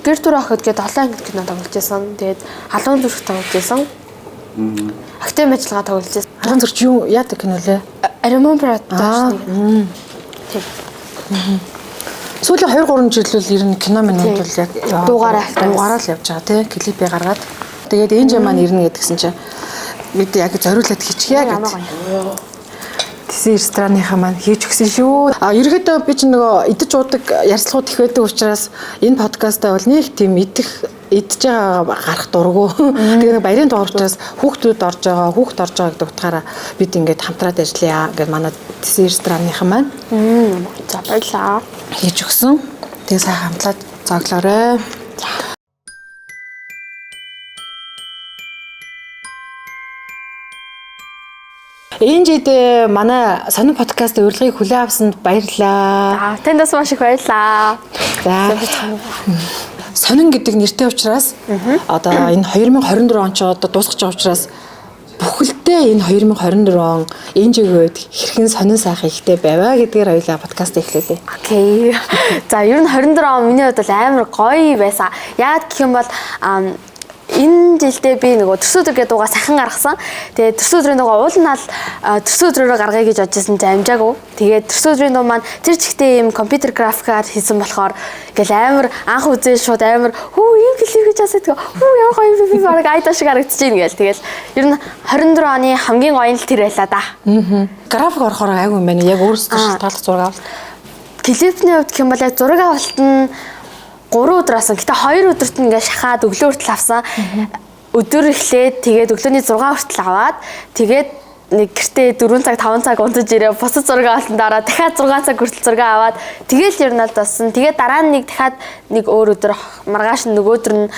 Гэр дүр охид гээд 7 ангид кино тоглож исэн. Тэгээд Халуун зүрх тоглож исэн. Актив ажиллагаа тоглож исэн. Халуун зүрх юу яадаг кино лээ? Аримон production. Тийм. Сүүлийн 2 3 жил бол ер нь кино минь бол яг Дуугаараа л явж байгаа тий. Клипээ гаргаад. Тэгээд энэ жам маань ирнэ гэдгсэн чинь бид яг зориулаад хийчихье Ямар гэж. гоё. Тэсэн рестораныхаа маань хийж өгсөн шүү. А ерөөдөө би чинь нөгөө идэж уудаг ярилцлагууд их байдаг учраас энэ подкастаа бол нэг тийм идэх идэж байгаа гарах дургу. Тэгээ нэг баярын дугаар учраас хүүхдүүд орж байгаа, хүүхд орж байгаа гэдэг утгаараа бид ингээд хамтраад ажиллая гэдэг манай тэсэн рестораныхаа маань За баярлаа. хийж өгсөн. Тэгээ сайхан хамтлаад зоглоорой. Энэ жид манай сонин подкаст урилгыг хүлээн авсанд баярлалаа. За танд бас маш их баярлаа. За. Сонин гэдэг нэртэй учраас одоо энэ 2024 он ч одоо дуусгаж байгаа учраас бүхэлдээ энэ 2024 он энэ жигийн үед хэрхэн сонин сайхан ихтэй байваа гэдгээр хоёлаа подкаст эхлүүлээ. Окей. За ер нь 24 он миний хувьд бол амар гоё байсан. Яагаад гэх юм бол энэ жилдээ би нөгөө төрсөн өдөр гэдэг дуугаа сайхан гаргасан. Тэгээд төрсөн өдрийн дуугаа уул нь ал төрсөн өдрөөрөө гаргая гэж бодож байсан чинь амжаагүй. Тэгээд төрсөн өдрийн дуу маань тэр чигтээ ийм компьютер графикаар хийсэн болохоор ингээл амар анх үзээ шууд амар хүү ийм клип гэж асаад тэгээ хүү ямар гоё юм бэ, би бараг айдаа шиг харагдчихээн гээл. Тэгэл ер нь 24 оны хамгийн гоё нь л тэр байлаа да. График орохоор айгүй юм байна. Яг өөрөөсөө шалтгааллах зураг авалт. Клипний хувьд гэх юм бол яг зураг авалт нь 3 өдөр авсан. Гэтэ 2 өдөрт нь ингээ шахаад өглөө хүртэл авсан. Өдөр эхлээд тэгээд өглөөний 6 хүртэл аваад тэгээд нэг гэртээ 4 цаг 5 цаг унтаж ирээ бусад зураг авалтан дараа дахиад 6 цаг хүртэл зураг аваад тэгэл ер нь л болсон. Тэгээд дараа нь нэг дахиад нэг өөр өдөр маргааш нь нөгөө өдөр нь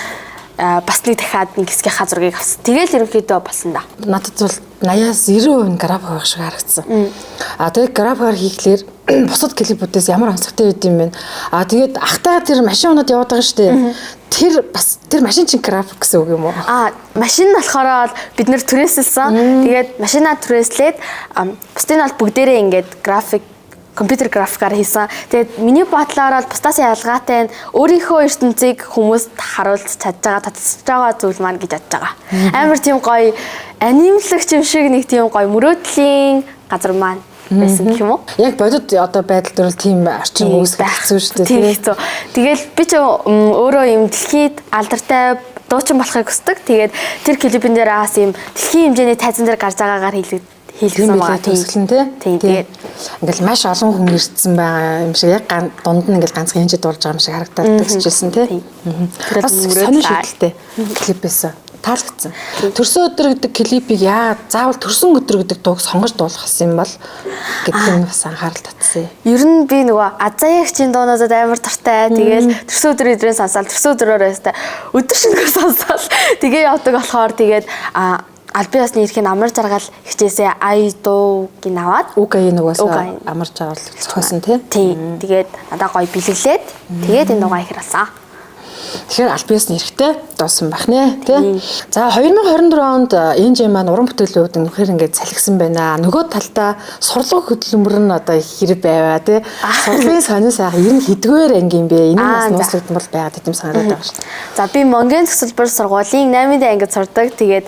бас нэг дахиад нэг хэсгийнхаа зургийг авсан. Тэгэл ерөнхийдөө болсон да. Надад бол 80-аас 90% нь график байх шиг харагдсан. А тэгээд графикаар хийхлээр бусад клипүүдээс ямар онцгой байд юм бэ? А тэгээд ахтайгаа тэр машин унаад яваад байгаа шүү дээ. Тэр бас тэр машин чинь график гэсэн үг юм уу? А машин нь болохоор бид нэр түрээсэлсэн. Тэгээд машинаа түрээслээд бусдын бол бүгдээрээ ингээд график компьютер графикаар хийсэн. Тэгээд миний бодлоор бол бусдаас ялгаатай нь өөрийнхөө ертөнцийг хүмүүст харуулж чадж байгаа, татсаж байгаа зүйл маань гэж бодож байгаа. Амар тийм гоё анимлагч юм шиг нэг тийм гоё мөрөөдлийн газар маань байсан гэх юм уу? Яг бодит одоо байдал дээр бол тийм орчин үүсгэх хэцүү шүү дээ. Тийм хэцүү. Тэгэл би ч өөрөө юм дэлхийд алдартай дуучин болохыг хүсдэг. Тэгээд тэр клипэн дээр бас юм дэлхийн хэмжээний тайзан дээр гарч байгаагаар хийлгэсэн байгаа. Төсөглөн тий. Тийм. Тэгээд ингээл маш олон хүн ирсэн байгаа юм шиг яг дунд нь ингээл ганцхан хинжид дуулж байгаа юм шиг харагдаад төгсөжсэн тий. Тэр бас сонин шийдэлтэй клип байсан. Таалагдсан. Төрсөн өдөр гэдэг клипийг яа заавал төрсөн өдөр гэдэг дууг сонгож дуулах юм бол гэдэг нь бас анхаарал татсан. Ер нь би нөгөө Азаягчийн дуунуудад амар дуртай. Тэгэл төрсөн өдөр өдрөө сонсоол төрсөн өдрөөр байстай. Өдөр шөнөгүй сонсоол тэгээ явдаг болохоор тэгээд албан ёсны эрхийн амар жаргал хичээсээ ай дууг нь аваад Үг аяа нөгөөс амар жаргал зохиосон тий. Тийм. Тэгээд надаа гоё бэлэглээд тэгээд энэ дуугаа ихэр болсон. Тэгэхээр албан ёсны эрхтэй дуусан байх нэ тий. За 2024 онд энэ маань уран бүтээлийн хувьд үнэхээр ингээд салхисан байна. Нөгөө талдаа сурлага хөдөлмөр нь одоо хэрэг байваа тий. Сурлагын сонин сайхан ер нь хэдгээр анги юм бэ? Энэ нь бас нууцлагдсан бол байгаад идэм санагдаад байгаа шүү. За би Монгийн төсөлбөр сургуулийн 8-нд ангид сурдаг. Тэгээд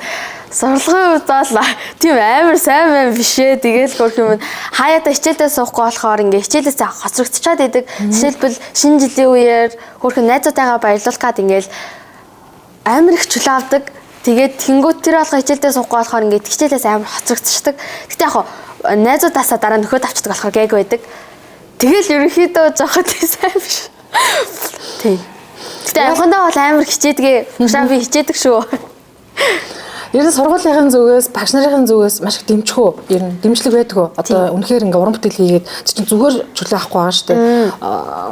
сурлагын хувьд бол тийм амар сайн мэн биш ээ. Тэгэл хөрх юм хаяада хичээлдээ суухгүй болохоор ингээ хичээлээсээ хоцрогдчиход идэг. Жишээлбэл шинэ жилийн үеэр хөрх найзуудтайгаа баярлуулах гад ингээл амар их чөлөө авдаг. Тэгээд тэнгуут тэр алга хичээлдээ суухгүй болохоор ингээд хичээлээс амар хоцрогдчихдаг. Гэтэ яг найзуудаасаа дараа нөхөд авчдаг болохоор гэг байдаг. Тэгэл ерөнхийдөө жоохон тийм сайн биш. Тийм. Гэтэ анхандаа бол амар хичээдгээ. Багшаа би хичээдэг шүү. Ер нь сургуулийн зүгээс, багш нарын зүгээс маш их дэмжих үү? Ер нь дэмжлэг байдаг уу? Одоо үнэхээр ингээ уран бүтээл хийгээд чинь зүгээр чөлөө авахгүй байгаа шүү дээ.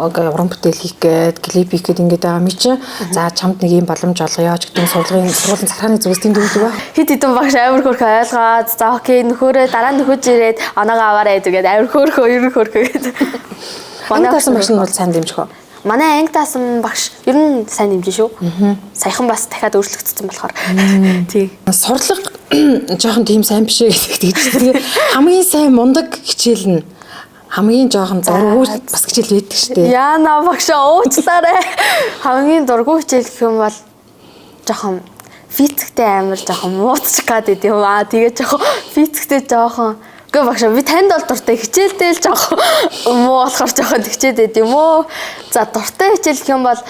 Ингээ уран бүтээл хийх гээд, клип хийх гээд ингээд байгаа юм чинь. За чамд нэг юм боломж олгоё ч гэдэг сургуулийн захиргааны зүгээс тийм дэмжлэг ба. Хэд хэдэн багш амар хөөрхөн ойлгоод, за окей нөхөөрөө дараа нөхөж ирээд оноогоо аваарай гэдэг амар хөөрхөө, ер нь хөөрхөө гэдэг. Манай багш нь бол сайн дэмжих үү? Манай анги даасан багш ер нь сайн дэмжин шүү. Саяхан бас дахиад өөрчлөгдсөн болохоор. Тий. Сурлага жоохон тийм сайн биш ээ гэдэг. Тэгээ хамгийн сайн мундаг хичээл нь Хамгийн жоохон дурггүй бас хичээл байдаг шүү дээ. Яна багшаа уучлаарай. Хамгийн дурггүй хичээл гэх юм бол жоохон физиктэй амар жоохон мууцчих гад идэв юм аа. Тэгээ жоохон физиктэй жоохон. Үгүй багшаа, би танд бол дуртай, хичээлдээ л жоохон муу болохоор жоохон тэгчээд байд юм уу. За, дуртай хичээл гэх юм бол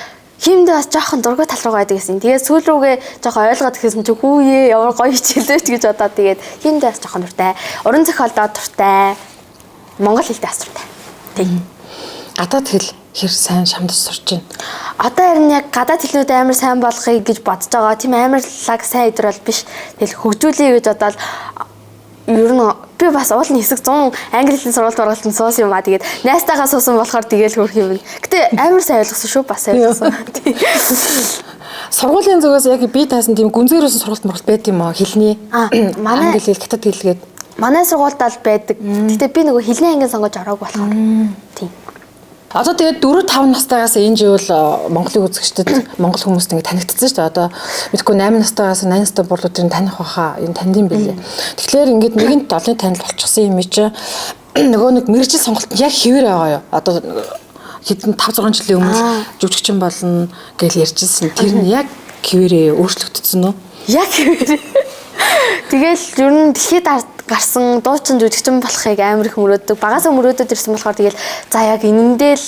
химдээ бас жоохон дургүй тал руу байдаг гэсэн. Тэгээд сүүл рүүгээ жоохон ойлгоод гэсэн чи хүүе ямар гоё хичээлээ ч гэж бодоод, тэгээд химдээ бас жоохон дуртай. Уран зохиолдоо дуртай. Монгол хэлтэй бас дуртай. Тийм. Гадаад хэл хэр сайн шамдаж сурч байна? Одоо харин яг гадаад хэлнүүд амар сайн болохыг гэж бодож байгаа. Тийм амар лаг сайн өдр бол биш. Тэгэл хөгжүүлэе гэж бодоод, ер нь би бас уул нь хэсэг 100 англи хэлний сургалт оргалтанд суусан юм а. Тэгээд найстайгаа суусан болохоор тэгэл хөрх юм. Гэтэ амар сайн ойлгосон шүү, бас ойлгосон. Сургуулийн зүгээс яг би таасан тийм гүнзгийрсэн сургалт мургалт байд юм аа, хэлний? Манай англи хэл, хятад хэлгээд. Манай сургуульд л байдаг. Гэтэ би нөгөө хэлний ангийн сонгож ороог болохоор. Тийм. Одоо тэгээд 4 5 настайгаас энэ жил Монголын үзэгчдэд, монгол хүмүүст ингэ танигдсан шүү дээ. Одоо мэдгүй 8 настайгаас 8 настай бурлуудын таних баха, энэ танд юм билээ. Тэгэхээр ингээд нэгэнт олон танил болчихсон юм чи нөгөө нэг мэргэжил сонголт нь яг хэвээр байгаа юу? Одоо хэдэн 5 6 жилийн өмнө жүжигчин болно гэж ярьжсэн. Тэр нь яг хэвээрээ өөрчлөгдсөн үү? Яг хэвээрээ. Тэгэл ер нь дэлхийд гарсан дуучин жүжигчин болохыг амар их мөрөөддөг. Багасаа мөрөөдөд ирсэн болохоор тэгэл за яг энэндээ л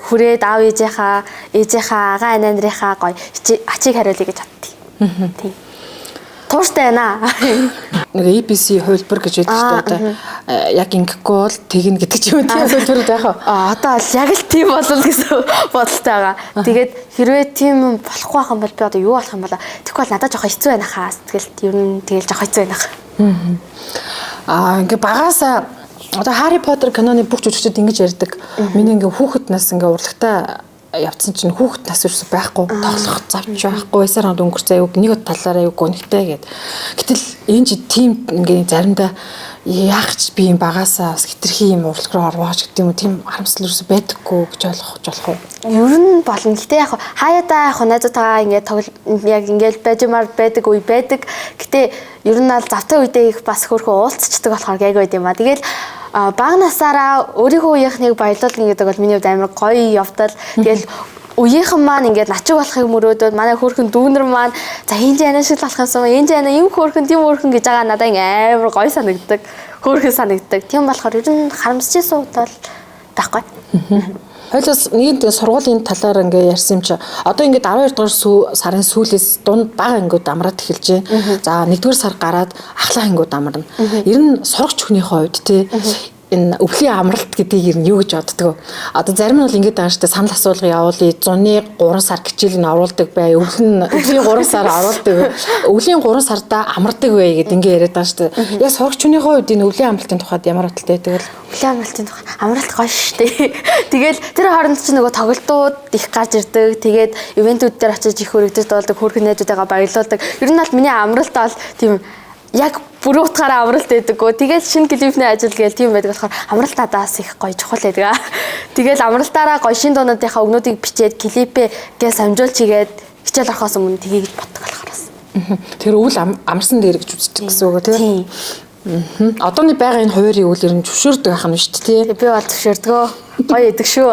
хүрээд аав ээжийнхаа, агаа анаа нарынхаа гоё ачийг хариулъя гэж боддгийг. Тийм. Тууштай байна. Нэг ABC хувилбар гэж байдаг шүү дээ. Одоо яг ингэхгүй бол тэгнэ гэдэг ч юм уу, тийм хувилбар байх уу? Одоо л яг л тийм болол гэсэн бодолтой байгаа. Тэгээд хэрвээ тийм болохгүй байх юм бол би одоо юу болох юм бол, тэгэхгүй бол надад жоохон хэцүү байна хаа. Сэтгэлд ер нь тэгэл жоохон хэцүү байна. Ингээ багасаа одоо Harry Potter киноны бүх жүжигчид ингэж ярьдаг. Миний ингээ хүүхэд нас ингээ урлагтай явцсан чинь хүүхэд нас ерөөсөй байхгүй, тоглох завч байхгүй, ясаар ханд өнгөрцөө аюу нэг талаараа аюу гонхтой гэд. Гэтэл энэ чи тийм ингээ заримдаа яах ч би юм багасаа бас хитрхи юм урлаг руу орвооч гэдэг юм уу, тийм харамсал ерөөсөй байдаггүй гэж ойлгох болох уу? Ер нь болно. Гэтэ яг хаяадаа яг найзуудтайгаа ингээ тоглол яг ингээл байж юмар байдаг үе байдаг. Гэтэ ер нь аль завтай үедээ их бас хөөрхөн уулзчдаг болохоор гайг байд юм а. Тэгэл бага насаараа өөрийнхөө үеийнхнийг баярлуулна гэдэг бол миний хувьд амар гоё явдал. Тэгэл үеийнхэн маань ингээд начиг болохыг мөрөөдөөд, манай хөөрхөн дүүнер маань за энэ жана шиг болох юмсан, энэ жана юм хөөрхөн, тийм хөөрхөн гэж байгаа надад ингээ амар гоё санагддаг. Хөөрхөн санагддаг. Тийм болохоор ер нь харамсчихсан удаа байхгүй. Хойлоос нэгэнт сургуулийн талаар ингээ ярьсан юм чи одоо ингээд 12 дугаар сарын сүүлээс дунд бага ангиуд амраад эхэлж байна. За 1-р сар гараад ахлах ангиуд амарна. Ер нь сурагч хүний хувьд тий энэ өвлийн амралт гэдгийг ер нь юу гэж боддог вэ? Одоо зарим нь бол ингэж байгаа шүү дээ, санал асуулга явуулъя, зуны 3 сар хичээл нь оруулдаг бай, өвлийн 3 сар оруулдаг, өвлийн 3 сарда амардаг бай гэд ингэ яриад байгаа шүү дээ. Яг сурагч хүний хувьд энэ өвлийн амралтын тухайд ямар бодолтой байдаг вэ? Өвлийн амралтын тухай амралт гоё шүү дээ. Тэгэл тэр хооронд чинь нөгөө тоглолтууд их гарч ирдэг. Тэгээд ивентүүд дээр очиж их өргөдөж дуулдаг, хөөрхөн найзуудтайгаа баярлуулдаг. Ер нь бол миний амралт бол тийм яг бүрэн утгаараа амралт байдаггүй. Тэгэл шинэ клипний ажил гээл тийм байдаг болохоор амралт надаас их гоё чухал байдаг. Тэгэл амралтаараа гоё шинэ дуунуудынхаа өгнүүдийг бичээд клипээ гээл самжуулж хийгээд хичээл орохоос өмнө тгий гэж боддог болохоор бас. Тэр өвөл амарсан дээр гэж үздэг гэсэн үг тийм. Одооны байгаа энэ хуваарийг үл ер нь зөвшөөрдөг байх нь шүү дээ, тийм. Би бол зөвшөөрдгөө. Гоё идэг шүү.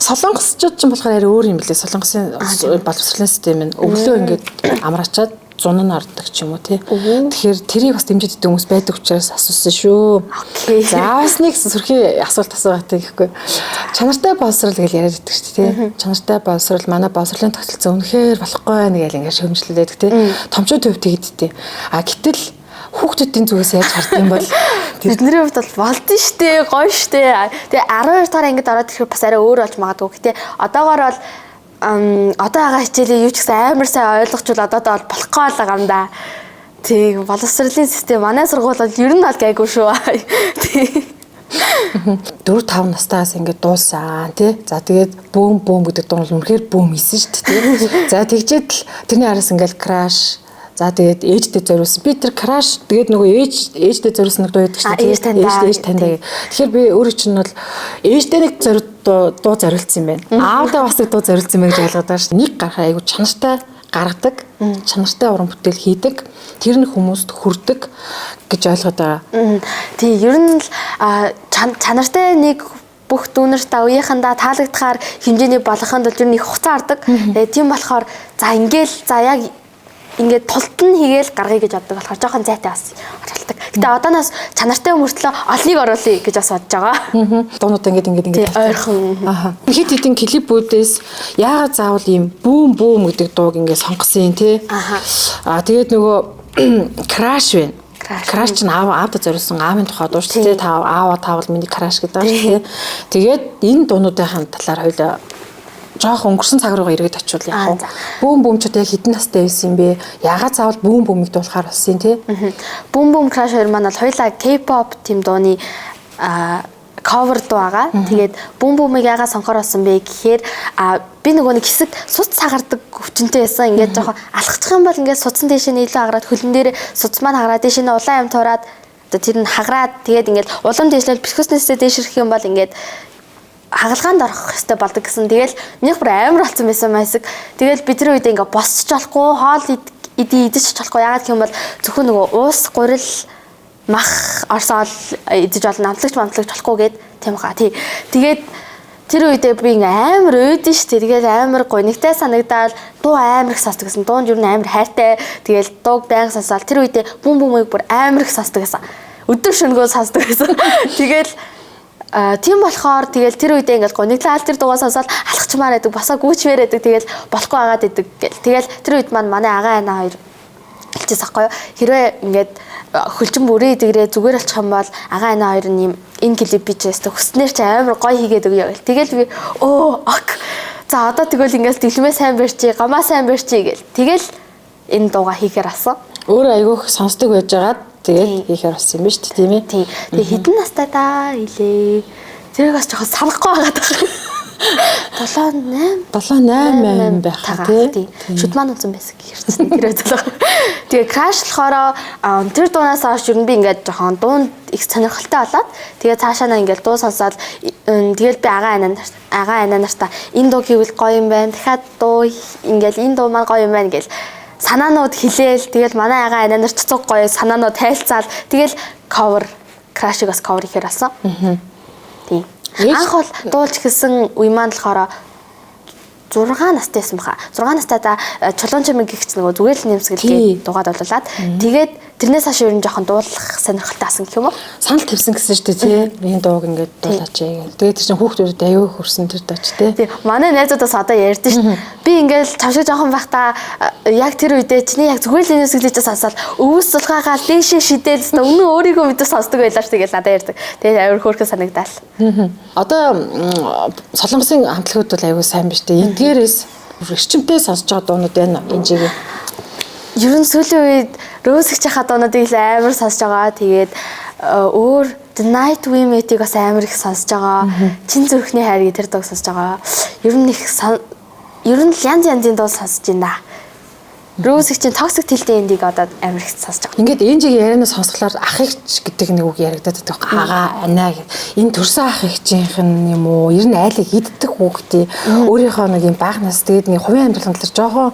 Солонгосчууд ч болохоор арай өөр юм билээ. Солонгосын боловсролын систем нь өвлөө ингээд амраачаад зун нь ордог ч юм уу тий. Тэгэхээр тэрийг бас дэмжиж идэг хүмүүс байдаг учраас асуусан шүү. Окей. За бас нэг сөрхий асуулт асуугатай гэхгүй. Чанартай боловсрол гэж яриад идэг шүү дээ тий. Чанартай боловсрол, манай боловсролын тогтолцоо үнэхээр болохгүй байна гэж ингээд шөмжлөд байдаг тий. Томчууд төв тэгддэг. А гэтэл хүүхдүүдийн зүгээс яаж хард юм бол? Бидний хувьд бол болдсон шүү дээ, гоё шүү дээ. Тэгээ 12 дахь ангид ороод ирэхээр бас арай өөр болж магадгүй. Гэтэ одоогоор бол одоо байгаа хичээлээ юу ч гэсэн амар сайн ойлгочвол одоо бол болохгүй л байгаа юм да. Тийм, боловсролын систем манай сургууль бол ер нь бол гайгүй шүү. Тийм. 4 5 настаас ингээд дуулсан тий. За тэгээд бөөм бөөм гэдэг дуу бол үнэхээр бөөм хийсэн шүү дээ тий. За тэгжээд л тэрний араас ингээд краш. За тэгээд ээждээ зориулсан. Би тэр краш тэгээд нөгөө ээждээ зориулсан нэг дуу байдаг шүү дээ. Ээж таньдаа. Тэгэхээр би өөрөө чинь бол ээждээ нэг дуу зориулсан юм байна. Аавдаа бас нэг дуу зориулсан юм байна гэж ойлгоод байгаа шүү. Нэг гарахаа айгу чанартай гаргадаг, чанартай уран бүтээл хийдэг, тэр нь хүмүүст хүрдэг гэж ойлгоод байгаа. Тий, ер нь л чанартай нэг бүх дүүнэртээ үеийнхэндээ таалагдахаар хэмжээний болгохын тулд ер нь их хугацаа ордог. Тэгээ тийм болохоор за ингээл за яг ингээд тулт нь хийгээл гаргая гэж боддог болохоор жоохон зайтай бас оролдог. Гэтэ одооноос чанартай мөртлөө олныг оруулъя гэж бас бодож байгаа. Дуунууд ингээд ойрхон. Аха. Хэд хэдэн клипүүдээс яагаад заавал ийм Boom Boom гэдэг дууг ингээд сонгосон юм те. Аха. Аа тэгээд нөгөө Crush байна. Crush. Crush чинь аавда зориулсан аавын тухай дуу шүү дээ. Та аава таавал миний crush гэдэг шүү дээ. Тэгээд энэ дуунуудын талаар хоёлаа жоох өнгөрсөн цаг руугаа эргээд очивол яах вэ? Boom Boom ч одоо яг хэдэн настай байсан юм бэ? Яагаад заавал Boom Boom-ыг дуулахаар болсон юм те? Boom Boom Crush хоёр маань бол хоёлаа K-pop тийм дууны cover дуу байгаа. Тэгээд Boom Boom-ыг яагаад сонгохоор болсон бэ гэхээр би нөгөө нэг хэсэг суц сагардаг өвчнөтэй байсан. Ингээд жоохон алхчих юм бол ингээд судсан дээшээ нь илүү хагараад хөлн дээр суц маань хагараад дээшээ нь улаан юм туураад одоо тэр нь хагараад тэгээд ингээд улам дээшлэл бэрхүүснээсээ дээшрэх юм бол ингээд хагалгаанд орох хэрэгтэй болдог гэсэн. Тэгэл минийх бүр амар болсон байсан майсаг. Тэгэл би тэр үед ингээд босч болохгүй, хоол идэж болохгүй. Яагаад гэх юм бол зөвхөн нөгөө уус гурил мах орсоол идэж болно, амтлагч мамтлагч болохгүй гэд тийм хаа. Тий. Тэгээд тэр үедээ би ингээ амар өөдөн шүү дээ. Тэгээд амар гонигтай санагдаал дуу амар их сонсдог гэсэн. Дуунд юу н амар хайртай. Тэгэл дууг байнга сонсоол тэр үедээ Boom Boom-ыг бүр амар их сонсдог гэсэн. Өдөр шөнөгөө сонсдог гэсэн. Тэгэл тийм болохоор тэгэл тэр үедээ ингээл гониглаал тэр дуугаа сонсоод алхачмаар байдаг, босоо гүйчмээр байдаг, тэгэл болохгүй агаад байдаг гэл. Тэгэл тэр үед маань манай агаа анаа хоёр хэлчихсэн аахгүй юу. Хэрвээ ингээд хөлжин бүрээ дэгрээ зүгээр болчих юм бол агаа анаа хоёр нь юм энэ клип би ч өстө хүснээр чи амар гоё хийгээд өгье гэл. Тэгэл би өө ок. За одоо тэгвэл ингээл дэглэмээ сайн барьчих, гамаа сайн барьчих гэл. Тэгэл энэ дуугаа хийхээр асан. Өөрөө айгүйх сонсдог байжгаад тэгээд хийхээр болсон юм ба шүү дээ, тийм ээ. Тий. Тэгээ хэдэн настай даа илээ. Тэрийг бас жоохон санахгүй байгаад байгаа. 7 8 7 8 байх тий. Шүд маань унсан байсан гэрчсэн тэр үед л. Тэгээ Crush болохоор тэр дуунаас хойш ер нь би ингээд жоохон дуунд их сонирхолтой болоод тэгээ цаашаа наа ингээд дуу сонсоод тэгэл би агаа анаа нартаа энэ дуу хийвэл гоё юм байна. Дахиад дуу ингээд энэ дуу маань гоё юм байна гэл санаанууд хилээл тэгэл манай агаа анаа нар ч цуг гоё санаанууд тайлцаал тэгэл cover Crush-ыг бас cover хийхээр болсон. Тийм. Анх бол дуулж эхэлсэн үе маань болохоор 6 настай байсан баха. 6 настай да чулуун чимэг гихч нөгөө зүгээр л нэмсгэл гээд дугаад болуулаад тэгээд тэрнээс хойш ер нь жоохон дуулах сонирхолтой асан гэх юм уу? Санал тавьсан гэсэн шүү дээ тий. Энэ дууг ингээд дуулаач гэл. Тэгээд тэр чинь хүүхдүүдэд аюу хөрсөн тэр дууч тий. Тий. Манай найзуудаас одоо ярьдэн шүү дээ. Би ингээд чамшиг жоохон байхдаа яг тэр үедээ чиний яг зүгээр л нэмсгэлж сонсоод өвс сулгаагаал дээшээ шидэл өмнө өөрийгөө мэдээ сонсдог байлаа шүү дээ надад ярьдаг. Тэгээд аюу хөөрхөн санагдаал. Одоо Солонгосын хамтлагууд бол аюу сайн биш тий. Эдгээрээс эрчимтэй сонсож байгаа дуунууд байна энэ жигээ. Ер нь сүүлийн үед Rose гэх дуунуудыг л амар сонсож байгаа. Тэгээд өөр The Night We Met-ийг бас амар их сонсож байгаа. Чин зүрхний хайр тэр дууг сонсож байгаа. Ер нь их ер нь л янз янзын дуу сонсож байна. Rose чинь Toxic Till the End-ийг одоо амар их сонсож байгаа. Ингээд энэ жигийн ярианаа сонсглоор ах эгч гэдэг нэг үг яригадаад байдаг. Агаа, анаа гэх. Энэ төрсөн ах эгчийнх нь юм уу? Ер нь айлыг иддэг хүүхдээ өөрийнхөө нэг юм бага нас тэгээд нэг хувийн амьдралын талаар жоохон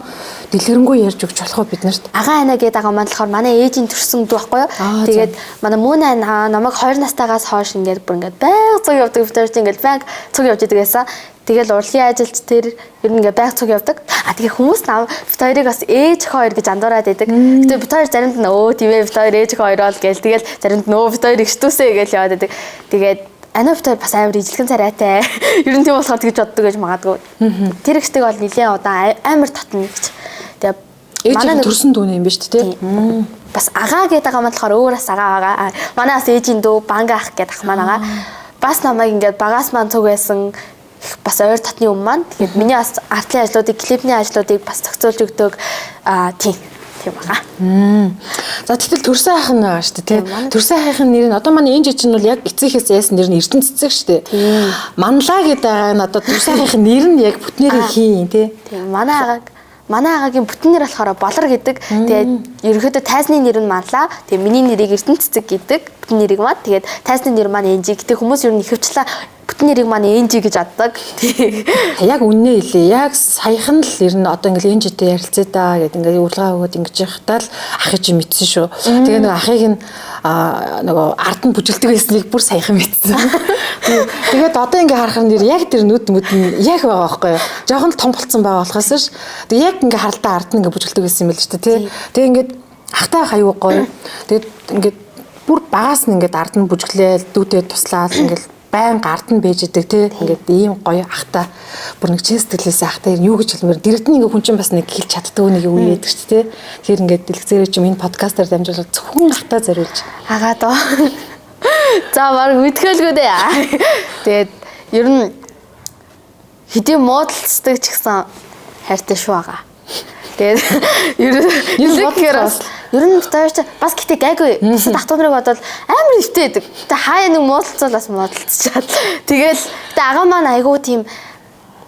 дэлгэрэнгүй ярьж өгч болох уу бид нарт? Агаа анаа гэдэг байгаа маань болохоор манай ээжийн төрсөн дүү байхгүй юу? Тэгээд манай мөн анаа намайг 2 настайгаас хойш ингээд бүр ингээд байнга цуг явдаг. Бид нар чинь ингээд байнга цуг явж идэг байсан. Тэгэл урлагийн ажилч тэр ер нь ингээ байг цуг явдаг. А тэгээ хүмүүс нам бит хоёрыг бас ээж хоёр гэж андуураад байдаг. Гэтэ бит хоёр заримд нь өө тийм ээ бит хоёр ээж хоёр ол гээл тэгэл заримд нь өө бит хоёр эгчдүүсээ гээл яваад байдаг. Тэгээд анаа бит хоёр бас амар ижлэгэн царайтай. Ер нь тийм болохоор тэгж боддог гэж магадгүй. Тэр эгчтэйг бол нэлээд удаан амар татна гэж. Тэгээ ээж төрсөн дүүнэ юм биш үү те? Бас агаа гэдэг байгаа маань болохоор өөр бас агаа байгаа. Манай бас ээжийн дүү банга ах гэдэг ах маань байгаа. Бас намайг ингээд багаас маань цуг байсан бас ойр татны юм маань. Тэгээд миний бас артлын ажлуудыг, клипний ажлуудыг бас зохицуулж өгдөг. Тийм байгаа. За тэгтэл төрсөн ах нь байгаа шүү дээ, тий. Төрсөн ахын нэр нь одоо манай энэ жиж нь бол яг эцэгхээс яасан нэр нь Эрдэнэ цэцэг шүү дээ. Манлаа гэдэг байгаа нь одоо төрсөн ахын нэр нь яг бүтнээрээ хийн, тий. Тийм. Манай агагийн бүтэн нэр болохоор Болор гэдэг. Тэгээд ерөнхийдөө тайзны нэр нь Манлаа. Тэгээд миний нэрийг Эрдэнэ цэцэг гэдэг бүтэн нэрийг маань. Тэгээд тайзны нэр маань Энжи. Гэтэ хүмүүс ер нь ихэвчлэн бүтэн Бүтэн нэрийг маань Энжи гэж аддаг. Яг үннээ хэлээ. Яг саяхан л ер нь одоо ингээл Энжитэй ярилцээ да гэд ингээд урилга өгөөд ингэж явахдаа л ахыг чи мэдсэн шүү. Тэгээ нөгөө ахыг нь нөгөө ард нь бүжгэлдэг байсныг бүр саяхан мэдсэн. Тэгээд одоо ингээ харахаар нэр яг тэр нүд мүд нь яг байгаа байхгүй юу? Жохон л том болцсон байгаа болохоос ш. Тэгээ яг ингээ харалтаа ард нь ингээ бүжгэлдэг байсан юм байл шүү дээ, тий. Тэгээ ингээд ахтай аюу гоё. Тэгээд ингээд бүр багаас нь ингээд ард нь бүжгэлээл дүүтэй туслаад ингээд байнга ард нь бэж идэг тий. Ингээд ийм гоё ахта бүр нэг чин сэтгэлээс ахта юу гэж хэлмээр дэрэгдэн ингээд хүн чинь бас нэг хэлж чаддгүй нэг үе байдаг шүү дээ. Тэгэхээр ингээд дэлгэцээрээ чим энэ подкастаар дамжуулаад зөвхөн ахта зориулж агаа доо. За баг мэдхэлгүй дээ. Тэгээд ер нь хэдий муудалцдаг ч гэсэн хайртай шүү байгаа. Тэгээд ер нь битээр бас гэтээ гайгүй. Бусад ах トゥ нарыг бодвол амар өвтэй байдаг. Гэтэ хаяа нэг муудалцвал бас муудалцчаад. Тэгэл гэтээ агаа маань айгүй тийм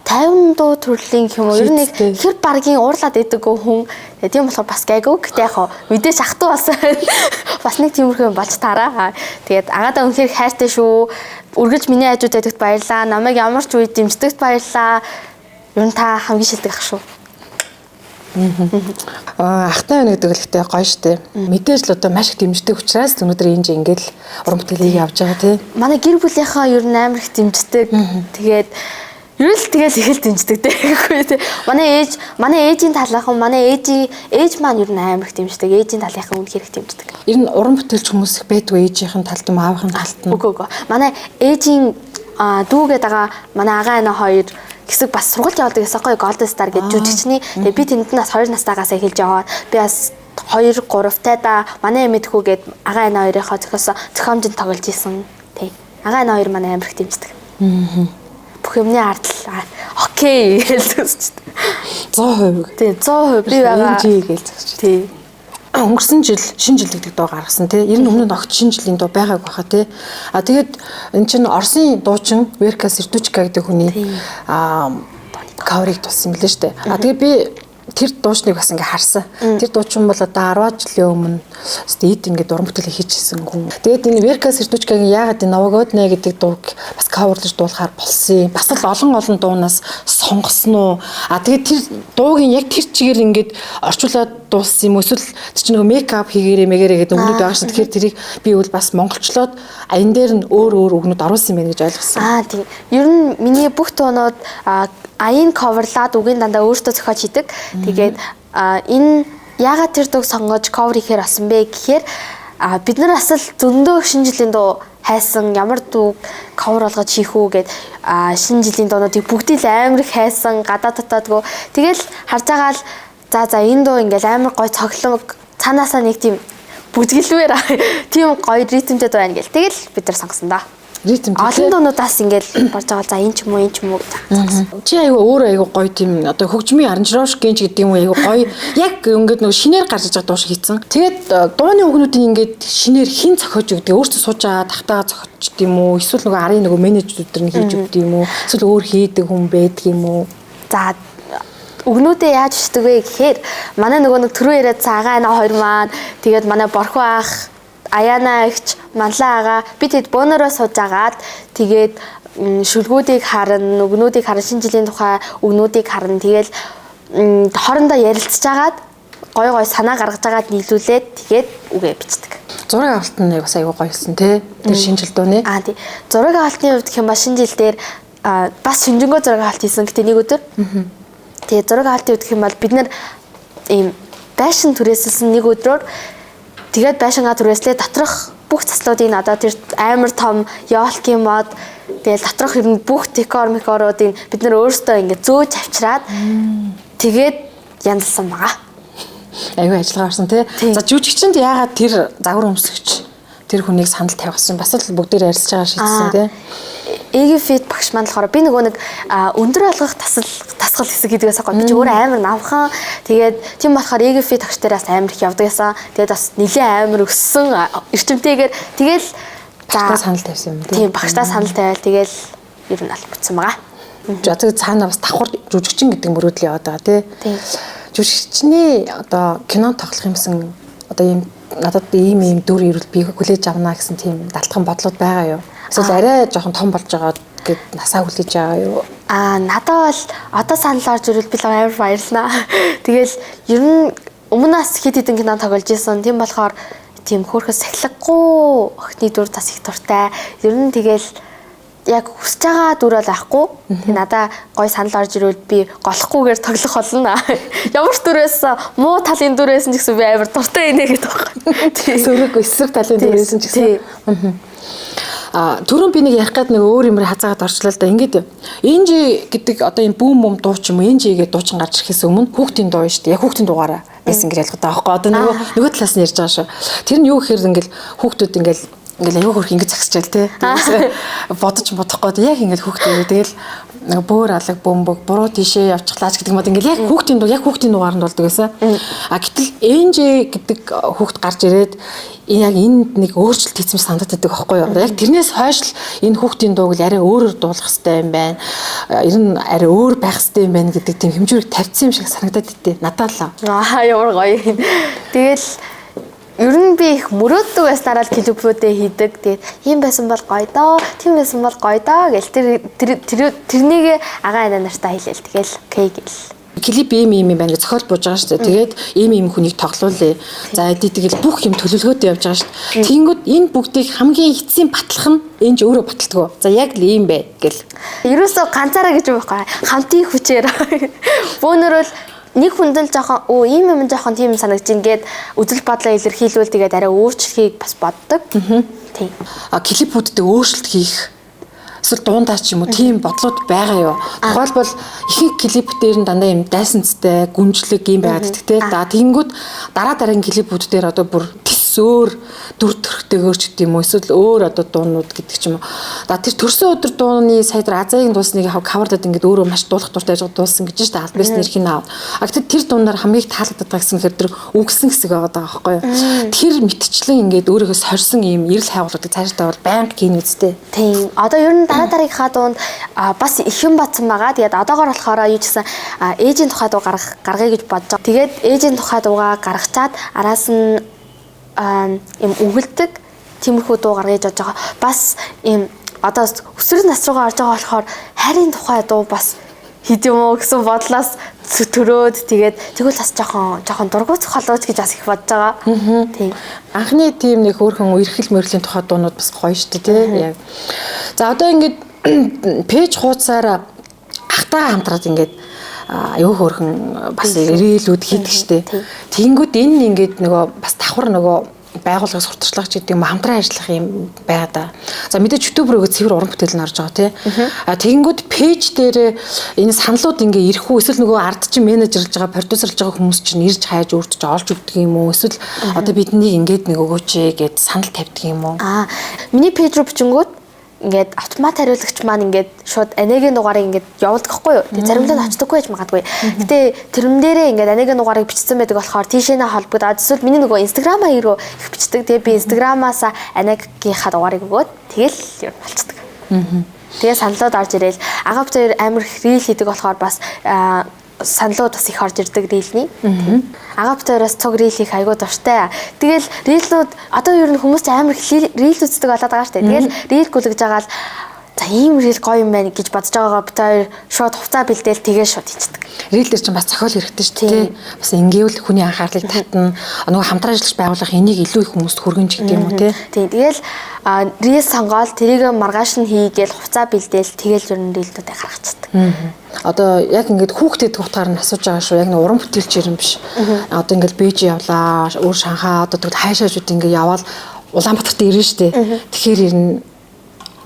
50 дуу төрлийн юм уу? Ер нь нэг хэр баргийн уурлаад идэггүй хүн. Тэгээ тийм болохоор бас гайгүй. Гэтэ яг хоо мэдээж ах トゥ болсон. Бас нэг тиймэрхүү юм болж таараа. Тэгээд агаадаа үнэхээр хайртай шүү. Үргэлж миний хажууд байдагт баярлаа. Намайг ямар ч үед дэмждэгт баярлаа. Ер нь та хамгийн шилдэг ах шүү. Ахтай байна гэдэг л ихтэй гоё штэ. Мэдээж л одоо маш их дэмждэг учраас өнөөдөр энэ ингээд л уран бүтээлийг явж байгаа тий. Манай гэр бүлийнхаа ер нь амар их дэмждэг. Тэгээд ер нь л тэгэл их л дэмждэг гэхгүй тий. Манай ээж, манай ээжийн талынхан, манай ээж маань ер нь амар их дэмждэг. Ээжийн талынхан үнэхээр их дэмждэг. Ер нь уран бүтээлч хүмүүс их байдгүй ээжийнхэн талд юм аавынхын талд нь. Үгүй. Манай ээжийн дүү гэдэг байгаа манай агаа ана хоёр хэсэг бас сургалт явуулдаг гэсэн гоё Golden Star гэж жүжигчний. Тэгээ би тэнд нь бас 2 настайгаас эхэлж яваад би бас 2 3 тай да манай мэдхүү гээд агаа ана хоёрынхоо зохиосон зохиомжинд тоглож исэн. Тий. Агаа ана хоёр манай амар их дэмждэг. Бүх юмны ардл окей гэж зүсчихдээ. 100%. Тий, 100% би байгаа. Энжи гэж зүсчихдээ. Тий. Өнгөрсөн жил шинэ жил гэдэг дуу гаргасан тий. Ер нь өмнө нь огт шинэ жилийн дуу байгаагүй баха тий. А тэгээд эн чинь Оросын дуучин Верка Сердючка гэдэг хүний cover-ыг тулсан юм лээ штэ. А тэгээд би тэр дуучныг бас ингээ харсан. Тэр дуучин бол одоо 10 жилийн өмнө эд ингээд уран бүтээл хийжсэн хүн. Тэгээд энэ Верка Сердючкагийн яагаад энэ Новогодная гэдэг дууг бас cover-лж дуулахаар болсон юм. Бас л олон олон дуунаас сонгосон уу? А тэгээд тэр дуугийн яг тэр чигээр ингээд орчуулад дуулсан юм уу? Эсвэл тэр чинь нөгөө мейкап хийгээрээ мэгээрээ гэдэг үгнүүд байгаа шүү. Тэгэхээр тэрийг би үл бас монголчлоод аян дээр нь өөр өөр үгнүүд оруулсан юм байна гэж ойлгосон. Аа тийм. Ер нь миний бүх дуунууд аян cover-лаад үгийн дандаа өөртөө зохиож хийдэг. Тэгээд энэ яагаад тэр дууг сонгож cover хийхээр болсон бэ гэхээр бид нар бас л зөндөө шинэ жилийн дуу хайсан, ямар дууг cover болгож хийх үү гэд шинэ жилийн дуунуудыг бүгдийг л амар их хайсан, гадаа татаадгүй. Тэгэл харж байгаа л за энэ дуу ингээл амар гой цоглог цаанаасаа нэг тийм бүжгэлвэр тийм гоё ритмтэй дуу байна гэл. Тэгэл бид нар сонгосон да. Ритм олон дуунуудаас ингээл борж байгаа за энэ ч юм уу энэ ч юм уу гэж сонгосон. Чи айгүй өөрөө айгүй гоё тийм одоо хөгжмийн аранжировщик гэж гэдэг юм уу айгүй гоё яг ингээд нөгөө шинээр гарч иж байгаа дуу шиг хийцэн. Тэгээд дууны үгнүүдийг ингээд шинээр хэн зохиож өгдөг? Өөртөө сууж байгаа тахтаага зохиочд юм уу? Эсвэл нөгөө арын нөгөө менежерүүд нь хийж өгдөг юм уу? Эсвэл өөр хийдэг хүн байдаг юм уу? За үгнүүдээ яаж бичдэг вэ гэхээр манай нөгөө нэг түрүү яриад цагаан ана хоёр маань тэгээд манай борхуу ах Аяна эгч, Манлаа агаа би тэд бөөнөрөө сууж агаад тэгээд шүлгүүдийг харна, үгнүүдийг харна, шинэ жилийн тухай үгнүүдийг харна. Тэгэл хоорондоо ярилцж агаад гой гой санаа гаргаж агаад нийлүүлээд тэгээд үгээ бичдэг. Зураг авалт нь бас айгүй гоё болсон тий. Тэр шинэ жил дууны. Аа тий. Зураг авалтны хувьд гэх юм ба шинэ жил дээр бас шинжэнгөө зураг авалт хийсэн гэтээ нэг өдөр. Тэгээд зураг авалтын хувьд гэх юм бол бид нар ийм байшин түрээсэлсэн нэг өдрөөр тэгээд байшингаа түрээслээ доторх бүх заслуудыг одоо тэр амар том ёлкийн мод тэгээд доторх ер нь бүх декор мекоруудыг бид нар өөрсдөө ингээд зөөж авчираад тэгээд янзлсан байгаа. Айгүй ажиллагаа гарсан тий. За жүжигчэнд яагаад тэр загвар өмсгч тэр хүнийг санал тавьсан? Бас л бүгдээр ярилцж байгаа шийдсэн тий. Эгифит багш маань болохоор би нөгөө нэг өндөр болгох тасгал хэсэг хийдгээс аахгүй би ч өөр амар намхан. Тэгээд тийм болохоор Эгифит багш дээр бас амар их явдаг гэсэн. Тэгээд бас нэлээд амар өссөн эрчимтэйгээр тэгэл за санал тавьсан юм тий. Тийм багштаа санал тавиал тэгэл ер нь аль бүтсэн байгаа. За тэгээд цаана бас давхар жүжигчин гэдэг мөрөөдөл яваад байгаа тий. Тийм. Жүжигчний одоо кино тоглох юмсан одоо ийм надад ийм дүр ирвэл би хүлээж авна гэсэн тийм далтхан бодлууд байгаа юу? Эсвэл арай жоохон том болж байгаа гэд насаа хүлээж байгаа юу? Надад бол одоо санал орж ирвэл би л амар баярлнаа. Тэгэл ер нь өмнө нас хэд хэдэн кино тоглож исэн. Тийм болохоор тийм хөөрхөн сахилгагүй охины дүр бас их дуртай. Ер нь тэгэл яг хүсэж байгаа дүр бол байхгүй. Тэг надаа гой санал орж ирвэл би голохгүйгээр тоглох болно. Ямар ч дүр байсан, муу талын дүр байсан ч гэсэн би амар дуртай инэ гэдэг байхгүй. Сөрөг эсрэг талын дүр байсан ч гэсэн. Түрүүн би нэг ярих гээд нэг өөр юмэр хазаагаад орчлоо л да. Ингээд Энжи гэдэг одоо энэ бүүм бүүм дуу ч юм уу Энжи гэдэг дуучин гарч ирэхээс өмнө хүүхдийн дуу шүү дээ. Яг хүүхдийн дугаараа байсан гэж ялгатай байхгүй. Одоо нөгөө талаас нь ярьж байгаа шүү. Тэр нь юу гэхээр ингээд хүүхдүүд ингээд аюу хөрх ингэж загсчаал те. Бодож бодохгүй яг ингээд хүүхдүүд тэгэл нэг бөөр алаг бөмбөг буруу тийшээ явчихлаач гэдэг юм бол ингээд яг хүүхдийн дуу яг хүүхдийн дугаарнд болдог байсан. А гэтэл Энжи гэдэг хүүхд гарч ирээд яг энд нэг өөрчлөлт хийсэн санагдаад байдаг байхгүй юу? Яг тэрнээс хойш л энэ хүүхдийн дууг л арай өөрөөр дуулах хэрэгтэй юм байна. Ер нь арай өөр байх хэрэгтэй юм байна гэдэг тийм хэмжүүрийг тавьсан юм шиг санагдаад иттэ. Надад л. Ямар гоё. Тэгэл ер нь би их мөрөөддөг байснараа л клипүүдээ хийдэг. Тэгээд ийм байсан бол гоё доо, тийм байсан бол гоё доо гэл тэр тэрнийгээ агаа анаа нартаа хэлээл. Тэгэл окей гэл. Клип ийм ийм юм байна гэж зохиол бууж байгаа шүү дээ. Тэгээд ийм ийм хүнийг тоглоулъя. За тэгэл бүх юм төлөвлөгөөтэй явж байгаа шүү дээ. Тэнгүүд энэ бүгдийг хамгийн эцсийн батлах нь энэ ч өөрөө баталдаггүй. За яг л ийм бэ гэл. Ерөөсөө ганцаараа гэж юм байхгүй. Хамтын хүчээр. Бөөнөрөө л нэг хүнд л жоохон ийм юм жоохон тийм санагдаж ингээд үзэл бодлоо илэрхийлвэл тэгээд арай өөрчлөхийг бас боддог. Тийм. Клипүүддээ өөрчлөлт хийх эсвэл дуундаа ч юм уу тийм бодлууд байгаа юу? Тухайлбал ихэнх клип дээр нь дандаа юм дайсанцтай, гүнжлэг юм байгаад идэх те. За тэгэнгүүт дараа дараагийн клипүүд дээр одоо бүр тис өөр дүр төрхтэйгөр ч гэдэг юм уу эсвэл өөр одоо дуунууд гэдэг ч юм уу. За тэр төрсөн өдөр дууны сая тэр Азагийн дуусныг cover-дад ингээд өөрөө маш дуулах дуртай байж дуулсан гэж шүү дээ. Аль биесний эрхийн аав. А гэтэл тэр дуунаар хамгийн их таалагддаг гэсэн хэрэг тэр үгсэн хэсэг байгаа даа байхгүй юу? Тэр мэтчлэн ингээд өөрийгөө сорьсон ийм эрэл хайгуулдаг цаашдаа бол байнга гин үстэй. Тийм. Одоо ер нь дараа дараагийнхаа дуунд бас их юм батсан байгаа. Тэгээд одоогор болохоор юу ч гэсэн ээжийн тухай дуу гаргая гэж бодож байгаа. Тэгээд ээжийн тухай дуугаа гаргачаад араас нь юм үгэлдэг тиймэрхүү дуу гаргая гэж бодож байгаа. Бас юм одоо өсвөр нас руугаа орж байгаа болохоор хайрын тухай дуу бас хийд юм уу гэсэн бодлоос төрөөд тэгээд тэгвэл бас жоохон дургуутсах болооч гэж бас их бодож байгаа. Тийм. Анхны тийм нэг хөөрхөн үерхэл мөрлийн тухай дуунууд бас гоё шүү дээ, тийм. За одоо ингээд пэйж хуудасаараа ахтайгаа хамтраад ингээд аюу хөөрхөн бас рээлүүд хийдэг шүү дээ. Тэгэнгүүт энэ ингээд нөгөө бас давхар нөгөө байгууллагаас сурталчилгаа ч гэдэг юм хамтран ажиллах юм байгаа да. За мэдээж YouTube рүүгээ цэвэр уран бүтээл нь орж байгаа тий. А тэгэнгүүт пэйж дээр энэ саналууд ингээ ирэх үү эсвэл нөгөө ард чинь менежерлж байгаа, продюсерлж байгаа хүмүүс чинь ирж хайж өөртөө олж өгдөг юм уу? Эсвэл одоо биднийг ингээд нэг өгөөч гэд санал тавьдаг юм уу? Миний пэйж рүү бичингүүт ингээд автомат хариулагч маань ингээд шууд анагийн дугаарыг ингээд явуулдаг хгүй юу. Тэгээ заримдаа нь очдоггүй байж магадгүй. Гэтэ тэрэн дээрээ ингээд анагийн дугаарыг бичсэн байдаг болохоор тийшээ нэ холбогдоод эсвэл миний нөгөө Instagram хаяг руу их бичдэг. Тэгээ би Instagram-аас анагийнхаа дугаарыг өгөөд тэгэл ер нь болцдог. Тэгээ саналууд орж ирээл агаа бит хоёр амар их reel хийдэг болохоор бас саналууд бас их орж ирдэг reel ний. Агаа бит хоёроос цуг reel хийх айгуу дуртай. Тэгэл reel нүүд одоо ер нь хүмүүс амар их reel үздэг болоод байгаа шүү дээ. Тэгэл reel гүлгэж байгаа л за ийм reel гоё юм байна гэж бодож байгаагаа бит хоёр шууд хувцаа бэлдээл тэгээ шууд хийчихдэг. Reel дээр чинь бас зохиол хэрэгтэй шүү дээ. Бас ингээвэл хүний анхаарлыг татна. Нөгөө хамтран ажиллаж байгуулах энийг илүү их хүмүүст хүргэн ч гэдэг юм уу тий. Тийм. Тэгэл reel сонгоол тэрийг маргааш нь хийгээл хувцаа бэлдээл тэгэл ер нь reel нүүдээ гаргачихдаг. Одоо яг ингээд хүүхдэд утгаар нь асууж байгаа шүү. Яг нэг уран бүтээлч юм биш. Одоо ингээд Бээжин явлаа, өөр Шанхай одоо тэгвэл хайшаажууд ингээд яваал Улаанбаатарт ирнэ шүү дээ. Тэгэхээр ер нь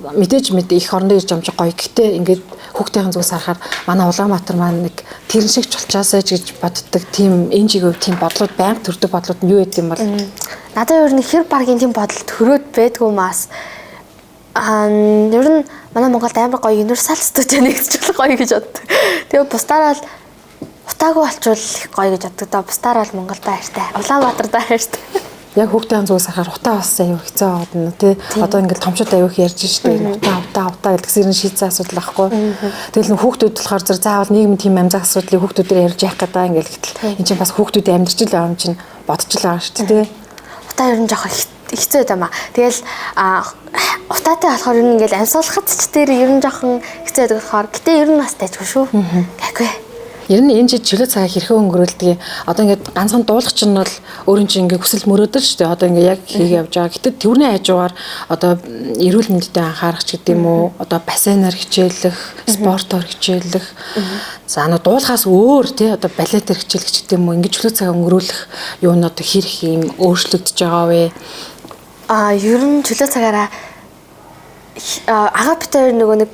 мэдээж мэдээ их орондоо ирж амжих гоё. Гэхдээ ингээд хүүхдийн зүгээс харахаар манай Улаанбаатар маань нэг тэрэн шиг ч болчоосай ч гэж боддог тийм энжигээ тийм бодлууд байнга төрдөг бодлууд нь юу гэдэг юм бол надад ер нь хэр баргийн тийм бодол төрөөд байдгүй маас. Ер нь манай Монголд амар гоё универсал студио нэгдчихэл гоё гэж боддог. Тэгээ бусдаараа л утаагүй болчвол их гоё гэж боддог доо. Бусдаараа л Монголдо хайртай. Улаанбаатарт хайртай. Яг хүүхдийн зүгээс харахаар утаа бас аюу хэцүү байгаад байна тий. Одоо ингээл томчууд аюу их ярьж штэ. Утаа утаа утаа гэдгсэр нь шийдсэн асуудал байхгүй. Тэгэл хүүхдүүд болохоор зэрэг заавал нийгмийн тийм амзах асуудлыг хүүхдүүдээр ярьж яах гэдэг ингээл гэтэл эн чинь бас хүүхдүүдийн амьдрч л байгаа юм чинь бодож л байгаа штэ тий. Утаа ер нь жоохон Хэцүү байт юм аа. Тэгэл утаатай болохоор ер нь ингээл амьсгалахад ч тэр ер нь жоохон хэцүү байдаг болохоор гэтээ ер нь бас тайжгүй шүү. Гайгүй. Ер нь энэ жил чөлөө цагаа хэрхэн өнгөрүүлдэг? Одоо ингээд ганцхан дуулах чинь бол өөрийн чинь ингээд хүсэл мөрөөдөл шүү дээ. Одоо ингээд яг хийгээ явж байгаа. Гэтэл тэрний хажуугаар одоо эрүүл мэндэд анхаарах ч гэдэг юм уу? Одоо бассейнаар хичээллэх, спортоор хичээллэх. За нөө дуулахаас өөр тий одоо балетээр хичээлэх ч гэдэг юм уу? Ингээд чөлөө цагаа өнгөрүүлэх юу нь одоо хэр их юм өөрчлөгдөж байгаа вэ? Ер нь чөлөө цагаараа агаа бит хоёр нөгөө нэг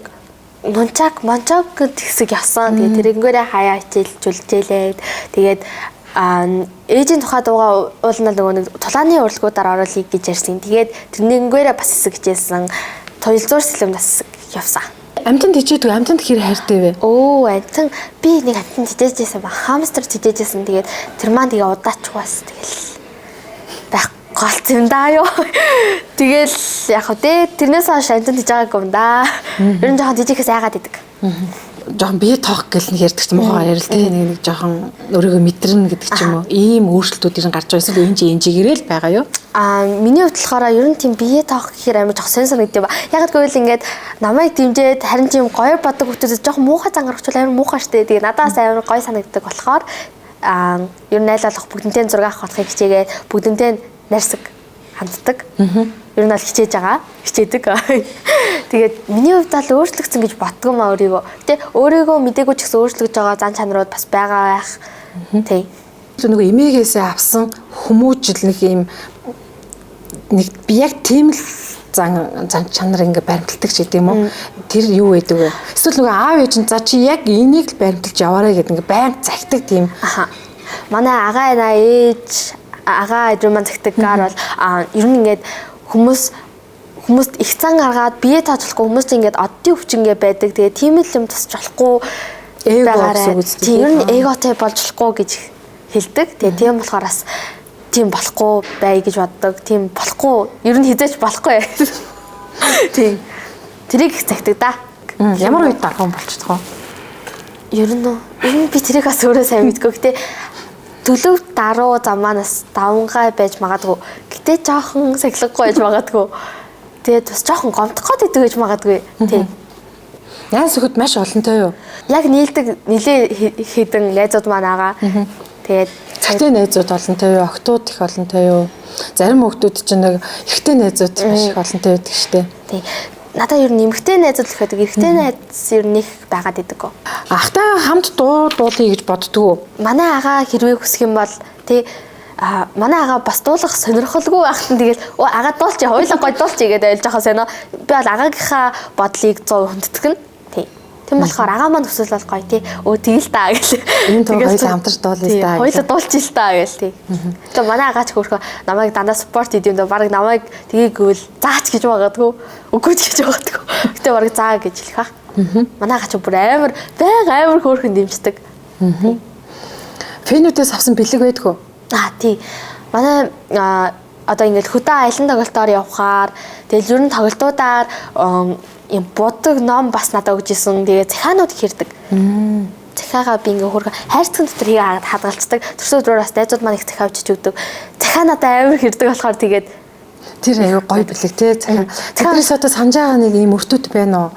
нунчак мончок гэдэг хэсэг явсан. Тэгээд тэрнгээрээ хаяа хичээлжүүлжээлээ. Тэгээд ээжийн тухай дуугаа уулнаа нөгөө нэг тулааны урлагуудаар оруулъя гэж ярьсан. Тэгээд тэрнгээрээ бас хэсэг хичээлсэн. Туйлзуур сэлэм бас явсан. Амтанд хичээдэг, амтанд хэр хайртай вэ? Өө, амтан би нэг амтанд хичээжсэн ба хамстер хичээжсэн. Тэгээд тэр маань тэгээ удаачгүй бас тэгэл байх голц юм даа юу. Тэгэл яг хөө тэ тэрнээс хойш амтанд хийж байгаагүй юм да. Ер нь жоохон жижигээс айгаад идэг. Жоохон бие тоох гэл нэг ярьдаг ч муухай ярил тэ нэг жоохон өөрийгөө мэдэрнэ гэдэг ч юм уу. Ийм өөрчлөлтүүд ер нь гарч байгаа эсвэл энэ чи энэ чигээрээ л байгаа юу? Миний хувьд болохоор ер нь тийм бие тоох гэхээр амар жоох сэн санагддаг ба. Яг гэвэл ингээд намайг дэмжиж харин тийм гоё боддог хүмүүсээс жоохон муухай зан гаргachвал амар муухай штэ. Тэгээ надаас амар гоё санагддаг болохоор ер нь айл болох бүгдэнтэй зураг авах болохыг хичээгээд бүгдэнтэй найрсаг ханддаг. Ер нь бол хичээж байгаа. Хичээдэг. Тэгээд миний хувьд бол өөрчлөгдсөн гэж боддгоо маа өөрийгөө. Гэтэ өөрийгөө мдээгүй ч гэсэн өөрчлөгдөж байгаа зан чанарууд бас байгаа байх. Тий. Нөгөө эмээгээсээ авсан хүмүүжил нэг юм нэг би яг тийм л зан чанар ингээ баримталдаг ч гэдэм үү. Тэр юу байдаг вэ? Эсвэл нөгөө аав ээж нь за чи яг энийг л баримталж яваарэ гэдэг ингээ байнга захидаг тийм. Аха. Манай агаа наа ээж агаа эдгээр маань захидаггаар бол ер нь ингээд хүмүүст их зан гаргаад бие тааж болохгүй хүмүүс чинь ингээд оддын өвчнгээ байдаг. Тэгээ тийм л юм тусч болохгүй эго гэсэн үг үү? Тийм ер нь эготой болж болохгүй гэж хэлдэг. Тэгээ тийм болохоор бас тийм болохгүй бай гэж боддог. Тийм болохгүй ер нь хизээч болохгүй. Тийм. Тэрийг их захидаг да. Ямар үед дархан болчихдох вэ? Ер нь би тэрийг бас өөрөө сайн мэдгүй. Гэтэ төлөв даруу замаанаас давнгай байж магадгүй. Гэтэ жоохон сахилгагүй байж магадгүй. Тэгээд бас жоохон гомдох гээд идэг гэж магадгүй. Тийм. Найз нөхөд маш олонтой юу? Яг нийлдэг нилээ хэдэн найзууд маань байгаа. Тэгээд цагтай найзууд олонтой юу? Октод их олонтой юу? Зарим хүүхдүүд чинь нэг эрэгтэй найзууд маш их олонтой байдаг штэ. Тийм. Надаа ер нь эмэгтэй найзууд л их байдаг. Эрэгтэй найз ер нь их байгаад идэг. Ахтайгаа хамт дуу дуулъя гэж боддгоо. Манай агаа хэрвээ хүсэх юм бол тий манай агаа бас дуулах сонирхолгүй байхад нь тэгэл агаа дуулчих, хоёулаа гой дуулчих гэдэг айл жоохон сонио. Би бол агаагийнхаа бодлыг 100 хүндэтгэн. Тий. Тийм болохоор агаа маань хүсвэл бол гоё тий. Өө тэгэл та гэл. Энэ тоо хоёулаа хамтарч дуулъя та. Хоёулаа дуулчих л та гэл тий. Тэгээ манай агаа ч хөөрхөө намайг дандаа спорт идэв дөө бараг намайг тгийгвэл заач гэж магадгүй. Үгүй ч гэж магадгүй. Гэтэ бараг заа гэж хэлэх бах. Манай агаа ч бүр амар байг амар хөөрхөн дэмждэг. Фэнүүдээс авсан бэлэг байдгүй. Тий. Манай одоо ингээл хөдөө аялан тоглолтоор явхаар тэгэл ер нь тоглолтуудаар юм будаг ном бас надад өгч исэн. Тэгээ захианууд хэрдэг. Захиагаа би ингээ хөргө хайрцагын дотор хийгээ хадгалцдаг. Төрсөн өдрөөр бас найзууд маань их захиа авчиж өгдөг. Захиа надад амар хэрдэг болохоор тэгээд тэр аюу гоё бэлэг те. Тэрнээс одоо санаж байгаа нэг юм өртөд байна уу?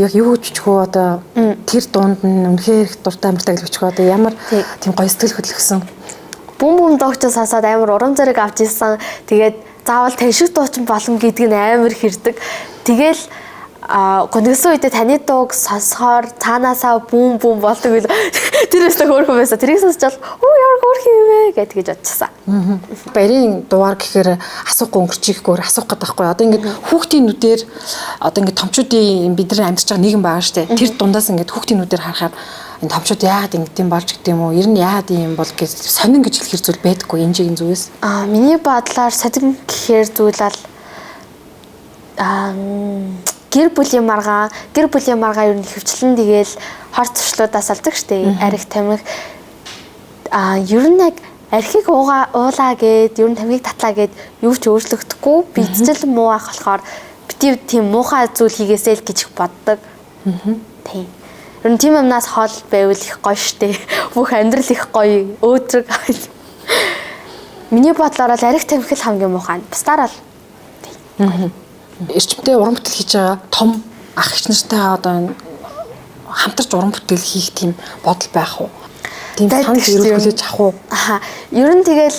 Яг юу гэж бичих үү одоо тэр дунд нь үнэхээр их дуртай амартай гэж бичих үү одоо ямар тийм гоё сэтгэл хөдлөсөн. Бүм бүм дуугч сонсоод амар урам зориг авч исэн. Тэгээд заавал тань шиг дуучин болно гэдг нь амар хэрдэг. Тэгэл гонигсан үедээ таны дууг сонсохоор цаанаасаа бүм бүм болдог үйл. Тэр өстө хөөрхөн байсан. Тэрийг сонсчвал өө ямар хөөрхөн юм бэ гэж тэгэж бодчихсан. Барийн дугаар гэхээр асуухгүй өнгөрчихгүйгээр асуух гэдэг байхгүй. Одоо ингээд хүүхдийн нүдээр одоо ингээд томчуудын бидний амьдарч байгаа нийгэм байгаа штэ. Тэр дундаас ингээд хүүхдийн нүдээр харахаар энэ томчууд яагаад ингэдэм болж гэдэг юм уу? Ер нь яагаад ийм бол гэж сонин гэж хэлэхэр зүйл байдаггүй энэ чигийн зүгээс. Миний бодлоор сонин гэхээр зүйл бол гэр бүлийн маргаан ер нь хөвчлэн тэгэл хор зуршлуудаас алдаг штэ. Арх тамхи ер нь яг архийг уулаа гэд ер нь тамхиг татлаа гэд юу ч өөрчлөгдөхгүй. Бидчил муу ах болохоор бити тийм муухай зүйл хийгээсэй л гэж боддог. Тийм. Ер нь тийм юмнаас хол байвал их гоё штэ. Бүх амьдрал их гоё, өөдрөг. Миний бодлоор бол арх тамхи л хамгийн муухай. Бусдаар бол Эрчимтэй уран бүтээл хийж байгаа том ах эгч нартайгаа одоо энэ хамтарч уран бүтээл хийх тийм бодол байх уу? Тийм Байдаг санал шүү ирүүл дээ. хүлээж авах уу? Аха. Ер нь тэгэл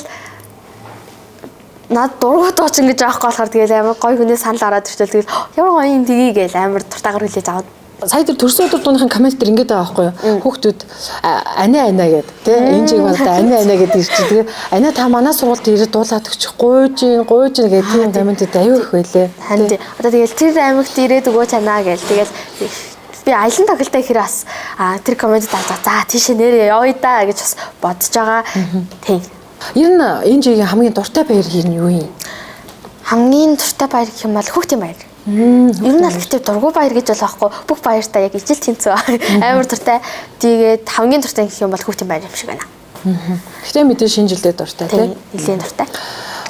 над дургуй дуучин гэж аахгүй болохоор тэгэл амар гоё хүний санал ороод иртэл тэгэл ямар гоё юм тгий гээл амар дуртайгаар хүлээж аваад. Сая тэр төрсөн өдөр дууныхын коммент дээр ингэж байгаа байхгүй юу? Хүүхдүүд анаа анаа гэд тий энэ чиг бол анаа анаа гэд ирчих. Тэгээ анаа та манай сургуульд ирээд дуулаад өгчих гуйж гин гуйж гин гэд тийм комментэд аюу их байлээ. Харин тий. Одоо тэгэл тэр аймагт ирээд өгөөч анаа гээл тэгэл би аялан тоглолтоо ихээр бас тэр комментэд авч за тийшээ нэрээ явъя да гэж бас бодож байгаа. Тий. Ер нь энэ чигийн хамгийн дуртай баяр хэр нь юу юм? Хамгийн дуртай баяр гэх юм бол хүүхдийн баяр. Ер нь аль гэхдээ дургуй баяр гэж бол аахгүй бүх баяртаа яг ижил тэнцүү амар дуртай. Тэгээд хамгийн дуртай гэх юм бол хүүхдийн баяр юм шиг байна. Гэтэ мэдээ шинэ жилдээ дуртай тий. Нилээн дуртай.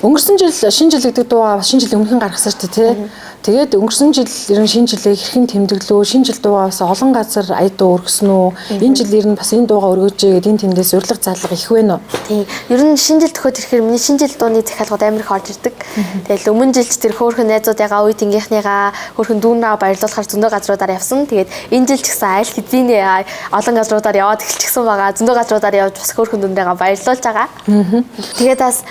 Өнгөрсөн жил шинэ жил гэдэг дуугаа бас шинэ жилийн өмнөхөн гаргасан шүү дээ тий. Тэгээд өнгөрсөн жил ер нь шинэ жилийг хэрхэн тэмдэглэв? Шинэ жил дуугаа бас олон газар ая дуу өргөсөн үү? Энэ жил ер нь бас энэ дуугаа өргөжээ гэдэг энэ тэндээс урилга зарлага их вэ нөө? Тий. Ер нь шинэ жил төхөөд ирэхээр миний шинэ жил дууны захиалгууд амар их орж ирдэг. Тэгэл өмнө жилч тэр хөөхөн найзуудыгаа үе тэнгийнхнийгаа хөөхөн дүүнээ баярлуулахар зөндөө газруудаар явсан. Тэгээд энэ жил ч гэсэн аль хэзээ олон газруудаар яваад эхэлчихсэн байгаа. Зөндөө газруудаар явж бас хөөхөн дүүнээгаа баярлуулж байгаа. Тэгээд бас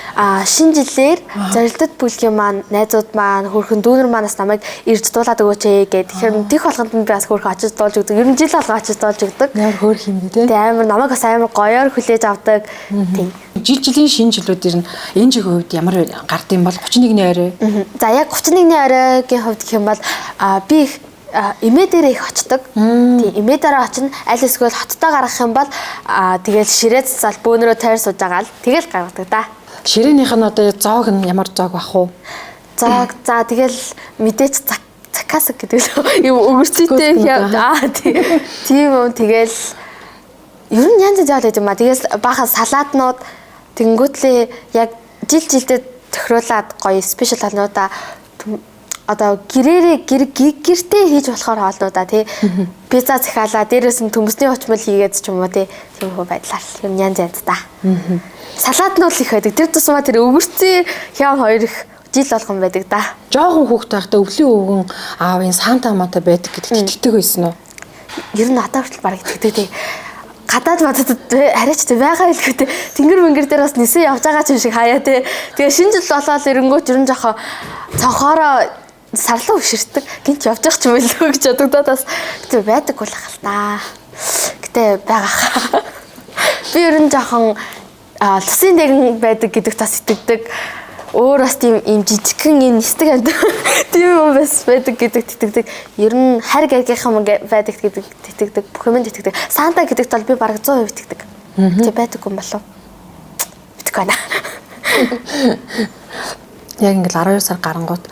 шинэ жилээр зорилтод бүлгийн маань найзууд маань хөөхөн дүүнер маань бас намайг ирж дуулаад өгөөч ээ гэдэг. Тэгэхээр тех болгонд нь би бас хөөхөн очиж дуулж өгдөг. Ер нь жил болго очиж дуулж өгдөг. Ямар хөөх юм бэ тий? Тэгээ амар намайг бас амар гоёор хүлээж авдаг. Тийм. Жил жилийн шинэ жилүүд ер нь энэ жилийн хувьд ямар гард юм бол 31-ний орой. За яг 31-ний оройгийн хувьд гэх юм бол би их эмээ дээрээ их очдог. Тийм, эмээ дээрээ очино. Аль эсвэл хоттой гаргах юм бол тэгэл ширээ цэцэл бөөнөрөө тойр сууж байгаа л тэгэл гаргадаг да. Ширээнийх нь одоо зоог нь ямар зоог бах уу? Зоог за тэгэл мэдээч закасаг гэдэг л юм өгөрцөйтэй тийм юм тэгэл ер нь янз янз байд юм а. Тэгээс баахан салаатнууд тэнгүүтлээ яг жил жилдээ тохируулаад гоё спешиал хоолнуудаа одоо гэрээрээ гэртээ хийж болохоор хоолнуудаа тий пицца захиалаа дээрээс нь төмөсний хучмал хийгээд ч юм уу тий тиймэрхүү байдлаар ер нь янз янз та. Салаатнууд их байдаг. Тэр тусмаа тэр өгөрцөө хям хоёр их жил болгон байдаг да. Жохон хүүхд байхдаа өвлийн өвгөн аавын Санта мата байдаг гэдэгт итгэдэг байсан уу? Ер нь одоо хүртэл бараг итгэдэг тий. Гадаад мадад арайч тий байгаа илгүй тий. Тэнгэр мэнгэр дээр бас нисэн явж байгаа ч юм шиг хаяа тий. Тэгээ шинэ жил болоод эрэнгүүт ер нь жоохон цонхоороо сарлаа өшөртөг. Гинт явж явах ч юм илүү гэж бодогдоод бас гэтээ байдаг бол ах л та. Гэтээ байгаа хаа. Би ер нь жоохон лусын дэгэн байдаг гэдэгт бас итгэдэг. Өөр бас тийм юм жижигхэн юм нисдэг амьд тийм юм бас байдаг гэдэгт итгэдэг. Ер нь харь гаргийнхан байдаг гэдэгт итгэдэг. Бүх юмд итгэдэг. Санта гэдэгт бол би бараг 100% итгэдэг. Тэг байдаг юм болов. Мэдэхгүй байна. Яг ингээл 12 сар гарангуут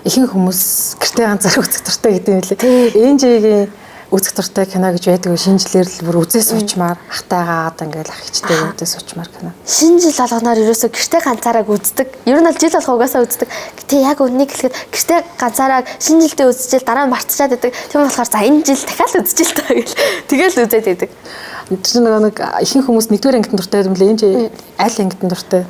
ихэнх хүмүүс гэртээ ганцаар үзэх дуртай гэдэг юм лээ. Энэ жигийн үзэх дуртай кино гэж байдаг. Шинэ жилээр л бүр үзээ суучмаар ахтайгаа одоо ингээл ах эгчтэйгээ үзээ суучмаар кино. Шинэ жил болгоноор ерөөсөө гэртээ ганцаараа үздэг. Ер нь бол жил болго угаасаа үздэг. Гэтэ яг үннийг хэлэхэд гэртээ ганцаараа шинэ жилдээ үзчихэл дараа нь мартчихад байдаг. Тийм болохоор за энэ жил дахиад үзчихэл та гэл тэгэл үзээд байдаг. Тэр нэг ихэнх хүмүүс нэгдүгээр ангид дуртай юм лээ. Энэ жи аль ангид дуртай?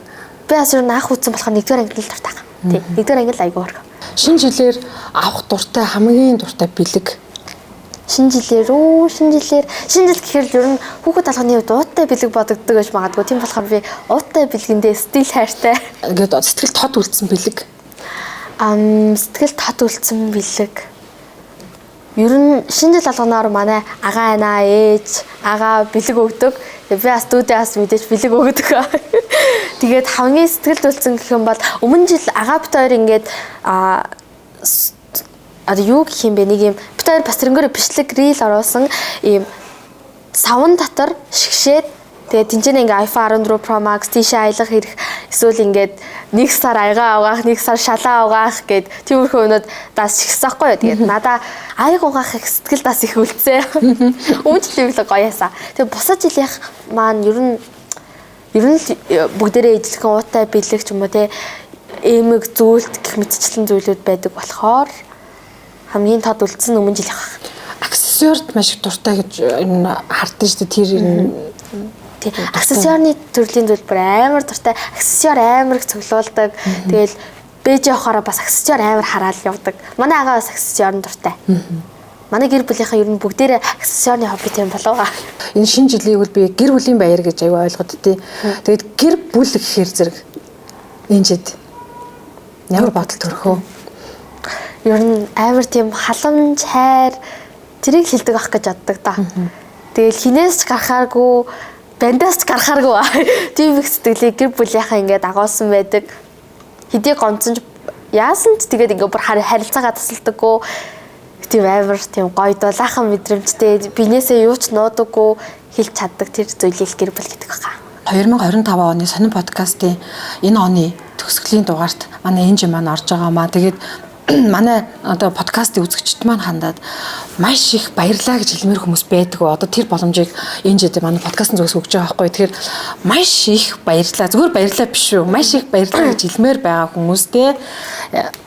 Би бас ер нь анх үзсэн болохоор нэгдүгээр ангид л дуртай. Тийм. Нэгдүгээр ангид л айгүй хөрх. Шинэ жилээр авах дуртай хамгийн дуртай бэлэг. Шинэ жилээр шинэ жил гэхээр л ер нь хүүхэд алганы хувьд уутай бэлэг бодогддог гэж магадгүй. Тийм болохоор би уутай бэлгэндээ стил хайртай. Ингээд сэтгэл тод үлдсэн бэлэг. Сэтгэл тод үлдсэн бэлэг. Ер нь шинэ жил алганаар манай агаа анаа ээж агаа бэлэг өгдөг. Би бас дүүдээ бас мэдээж бэлэг өгдөг. Тэгээд хамгийн сэтгэлд үлдсэн гэх юм бол өмнө жил агаа бит хоёр ингээд одоо юу гэх юм бэ нэг юм бит хоёр бас тэрнгээрээ бичлэг рил оруулсан ийм савн дотор шигшээд тэгээд тэнцэнэ ингээ iPhone 14 Pro Max тийшээ аялах хэрэг эсвэл ингээд нэг сар аягаа угаах, нэг сар шалаа угаах гэд тиймэрхүү юмнууд даас шигсэн байхгүй юу. Тэгээд надаа аяг угаах их сэтгэл даас их үлдсэн. Өмнө жилийн үйл гоё ясаа. Тэгээд бусад жилийнх маань ер нь бүгдээрээ ижилхэн уутай бэлэг ч юм уу те эмэг зүйлт гэх мэтчлэн зүйлүүд байдаг болохоор хамгийн тод үлдсэн өмнө жил явах. Аксессуарт маш их дуртай гэж энэ хардсан шүү дээ. Тэр тий аксессуарны төрлийн зүйл бүр амар дуртай. Аксессуар амар их цуглуулдаг. Тэгэл Бэж явахаараа бас аксессуар амар хараал явдаг. Манай агаа бас аксессуарын дуртай. Манай гэр бүлийнхаа ер нь бүгдээрээ аксессуарны хоббитэй юм болов. Энэ шинэ жилийг бол би гэр бүлийн баяр гэж аюу ойлгоод тий. Тэгээд гэр бүл гэхээр зэрэг энэ жид ямар бодол төрөхөө? Ер нь амар тийм халамж, хайр тэрийг хилдэг ах гэж боддог да. Тэгэл хинээс ч гарахааргүй, бандаас ч гарахааргүй. Тийм их сэтгэлийг гэр бүлийнхаа ингээд агуулсан байдаг. Хэдий гомцсон ч яасан ч тэгээд ингээд бүр харилцаагаа тасалдаггүй. Тийм амар тийм гоё дулаахан мэдрэмжтэй бинээсээ юу ч нуудаггүй хэлж чаддаг тэр зүйлийг гэр бүл гэдэг байгаа. 2025 оны сонин подкастын энэ оны төгсгөлийн дугаарт манай Энжи маань орж байгаа маа. Тэгээд манай одоо подкастын үзэгчд маань хандаад маш их баярлаа гэж хэлмээр хүмүүс байдаг. Одоо тэр боломжийг Энжиэд манай подкастын зүгээс өгч байгаа байхгүй. Тэгэхээр маш их баярлаа. Зүгээр баярлаа биш үү? Маш их баярлаа гэж хэлмээр байгаа хүмүүстээ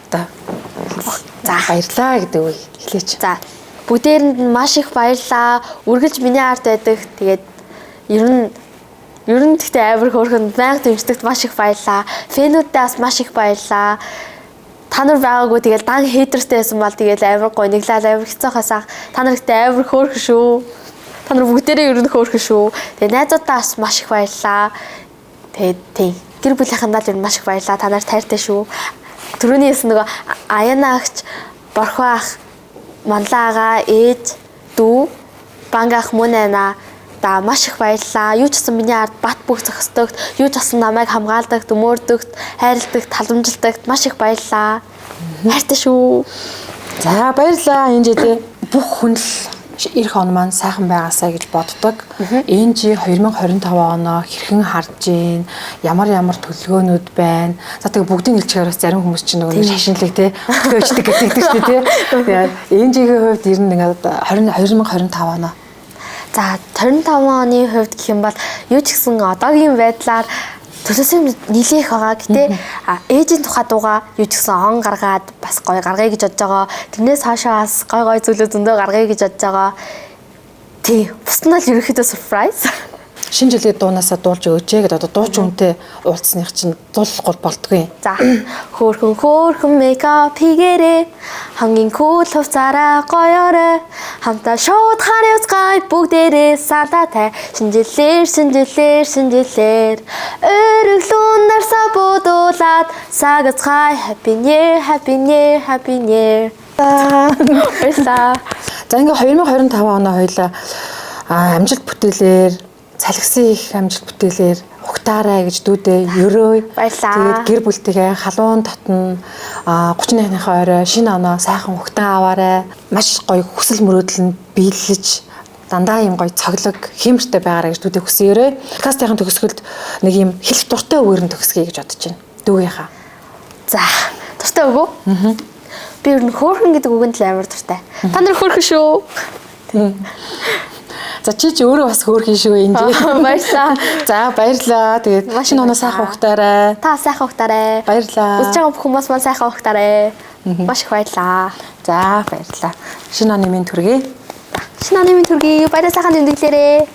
одоо за баярлаа гэдэг үг хэлээч. За бүгдээрэнд нь маш их баярлаа. Үргэлж миний ард байдаг. Тэгээд ер нь гэхдээ амар хөөрхөн байнга дэмждэгт маш их баярлаа. Фэнүүддээ бас маш их баярлаа. Та нар байгаагүй тэгэл дан хейтертэй байсан бол тэгэл амар гониглал амар хэцүү хасах. Та нар гэхдээ амар хөөрхөн шүү. Та нар бүгдээрээ ер нь хөөрхөн шүү. Тэгээ найзуудаа бас маш их баярлаа. Тэгээд тийм гэр бүлийнхэндээ л ер нь маш их баярлаа. Та нар тайртай шүү. Түрүүний хэлсэн нөгөө Аяна агч, Борхоо ах, Манлаа агаа, ээж, дүү, Банга ах мөн айна да маш их баярлаа. Юу ч гэсэн миний ард бат бүх зохистогт, юу ч гэсэн намайг хамгаалдаг, төмөөрдөгт, хайрладагт, халамжилдагт маш их баярлаа. Хайртай шүү. За баярлаа Энжи. Бүх хүн л эх он маань сайхан байгаасай гэж боддог. Энжи 2025 оноо хэрхэн харж гин, ямар ямар төлөвлөгөөнүүд байна. За тэгээ бүгдийг хэлчихээр бас зарим хүмүүс чинь нөгөө шашинлаг тий төлөөчдөг гэдэг шүү дээ тий. Тэгээд Энжигийн хувьд ер нь ингээд 2025 оноо. За 25 оны хувьд гэх юм бол юу ч гэсэн одоогийн байдлаар төлөөсөн нилээх байгаа. Гэтэ ээжийн тухай дуугаа юу ч гэсэн он гаргаад бас гоё гаргая гэж бодож байгаа. Тэрнээс хойшоо бас гоё гоё зүйлүүд зөндөө гаргая гэж бодож байгаа. Тий, бус нь л ерөнхийдөө surprise. Шинэ жилийн дуунаасаа дуулж өгөөч гэдэг одоо дуучин хүнтэй уулзсных чинь дуулахгүй болдгүй. За хөөхөн хөөхөн мейкап хийгээрэй. Хамгийн кул хувцаараа гоёорой. Хамтаа шууд хар явцгаая бүгдээрээ сантатай. Шинэ жилээр шинэ жилээр шинэ жилээр өрөглөн нарсаа будуулаад сагацгаая. Happy New Year, Happy New Year, Happy New Year. Баярлалаа. За ингээ 2025 оноо хоёлаа амжилт бүтээлээр салгисан их амжилт бүтээлээр ухтаарай гэж дүүдээ өрөө. Баярлалаа. Тэгээд гэр бүлтэйгээ халуун татна 38-ийнхаа орой шинэ оноо сайхан ухтан аваарай. Маш гоё хүсэл мөрөөдөл нь биелэж дандаа юм гоё цоглог хиймэртэй байгаарай гэж дүүдээ хүсэн өрөө. Подкастын төгсгөлд нэг юм хэлэх дуртай үгээр нь төгсгөе гэж бодож байна. Дүүгийнхаа. За дуртай үг үү? Аа. Би ер нь хөөрхөн гэдэг үгэнд л амар дуртай. Та нар хөөрхөн шүү. Тийм. За чи ч өөрөө бас хөөрхөн шүү Энжи. Баярлалаа. За баярлалаа. Тэгээд шинэ оноо сайхан ухтаарай. Та сайхан ухтаарай. Баярлалаа. Үзэж байгаа бүх хүмүүс маань сайхан ухтаарай. Маш их баярлалаа. За баярлалаа. Шинэ оны минь төргий. Шинэ оны минь төргий. Баяраа сайхан тэмдэглээрэй.